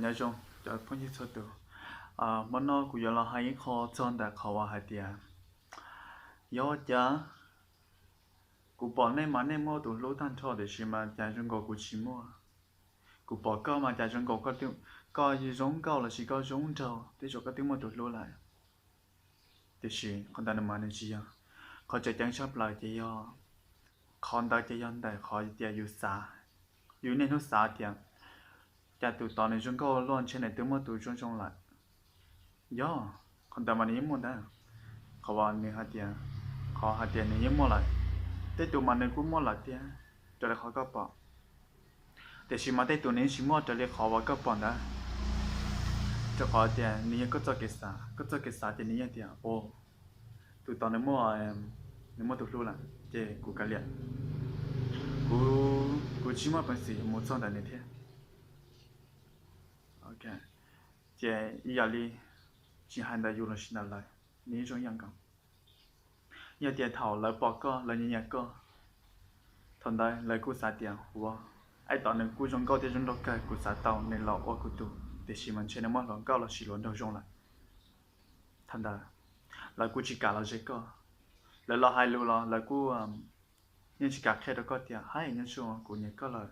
Nyob zoo cov phooj ywg txhua tus. Hmo no kuv yuav los hais ib qho txog ntawm qhov uas hais tias, yog cas kuv pom nej mas nej muaj tus hlub tag nrho tiam sis mas cas zoo nkaus kuv tsis muaj. Kuv pom koj mas cas zoo nkaus koj zoo nkauj los sis koj zoo nraug, tej zaum koj twb muaj tus hlub lawm. Tiam sis qhov ntawd nws mas nws tsis yog. Qhov tseem ceeb tshaj plaws ces yog, qhov ntawd ces yog ntawm qhov tias yus xav, yus niaj hnub xav tias cas tus tod nws zoo nkauj luaj ntshe nws twb muaj tus zoo zoo lawm. Yog, qhov ntawd mas nws yeej muaj ntag. Qhov uas nws hais tias, qhov hais tias nws yeej muaj lawm, tej tus mas nws kuj muaj lawm thiab, raws li qhov koj pom. Tiam sis mas tej tus nws yeej tsis muaj raws li qhov uas koj pom ntawd, rau qhov tias nws yog koj txoj kev xav, koj txoj kev xav ces nws yeej tias, o, tus tod nws muaj, nws muaj tus hlub lawm ces kuv kav liam, kuv, kuv tsis muaj peev xwm yuav mus txog ntawm nws thiab. Ok, ces ib yam li, tsis hais ntawm yus los sis ntawm lawv, nws yeej zoo ib yam nkaus. Yog tias thaum lawv pom koj, lawv nyiam nyiam koj, thaum ntawd lawv kuj xav tias, ua, aib tod nws kuj zoo nkauj thiab zoo nraug kawg, kuv xav tau nws los ua kuv tus, tiam sis mas ntshe nws muaj hluas nkauj los sis hluas nraug zoo lawm. Thaum ntawd lawv kuj tsis kam los ze koj, lawv los hais lus los lawv kuj yeej tsis kam qhia rau koj tias, hais nyob zoo kuv nyiam koj lawm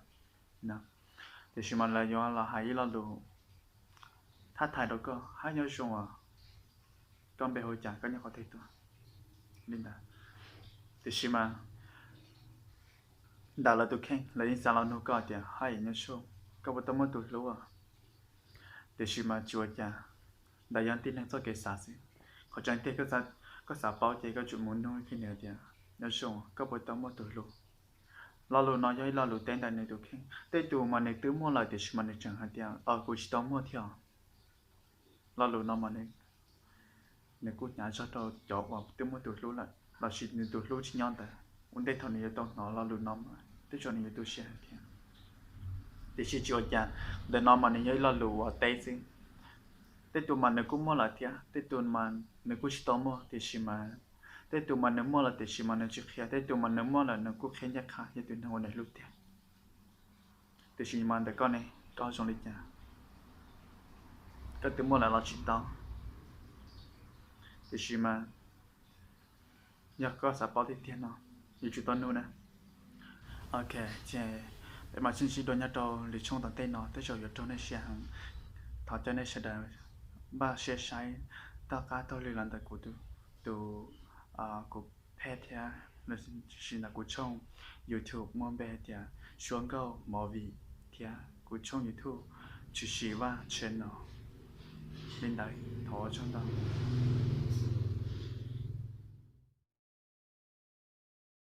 na. Tiam sis mas lawv yuav los hais ib lo lus thab thaiv rau koj, hais nyob zoo, koj npe hu cas, koj nyob qhov twg tuaj, li ntawd. Tiam sis mas ntawm lawv tus kheej lawv yeej xav los nug koj tias, hais nyob zoo, koj puas tau muaj tus hlub? Tiam sis mas tsis ua cas, ntawd yog tib neeg txoj kev xav xwb. Qhov tseem tiag koj xav paub ces koj tsum mus nug kiag nws tias, nyob zoo, koj puas tau muaj tus hlub? Lo lus no yog ib lo lus teb ntawm nws tus kheej. Tej tus mas nws twb muaj lawm tiam sis mas nws tseem hais tias, kuv tsis tau muaj thiab. Lo lus no mas nws kuj hnyav zog rau cov uas twb muaj tus hlub lawm los sis nws tus hlub tsis nyob ntawd. Ua ntej thaum nws yuav tau hnov lo lus no mas tej zaum nws yuav tu siab heev thiab. Tiam sis tsis ua cas, ntawm no mas nws yog ib lo lus uas teb xwb. Tej tus mas nws kuj muaj lawm thiab, tej tus mas nws kuj tsis tau muaj tiam sis mas, tej tus mas nws muaj lawm tiam sis mas nws tsis qhia, tej tus mas nws muaj lawm nws kuj qhia ncaj qha yog tus neeg uas nws hlub tiag. Tiam sis mas ntawm koj ne, koj zoo li cas? Koj twb muaj lawm los tsis tau? Tiam sis mas yog koj xav paub tiag tiag no, yuav tsum tau nug na. Ok, ces peb mam sib ntsib dua nyob rau lwm tshooj tom ntej no, tej zaum yuav raug nej siab heev. Thov caw nej sawv daws npaj siab saib, tom qab taug lw los ntawm kuv tus, tus, kuv page thiab los sis ntawm kuv tshooj YouTube muaj npe hais tias Suab Nkauj Movie thiab kuv tshooj YouTube Tshwm Sim Vaj Channel. Li ntawd thov ua tsaug ntau.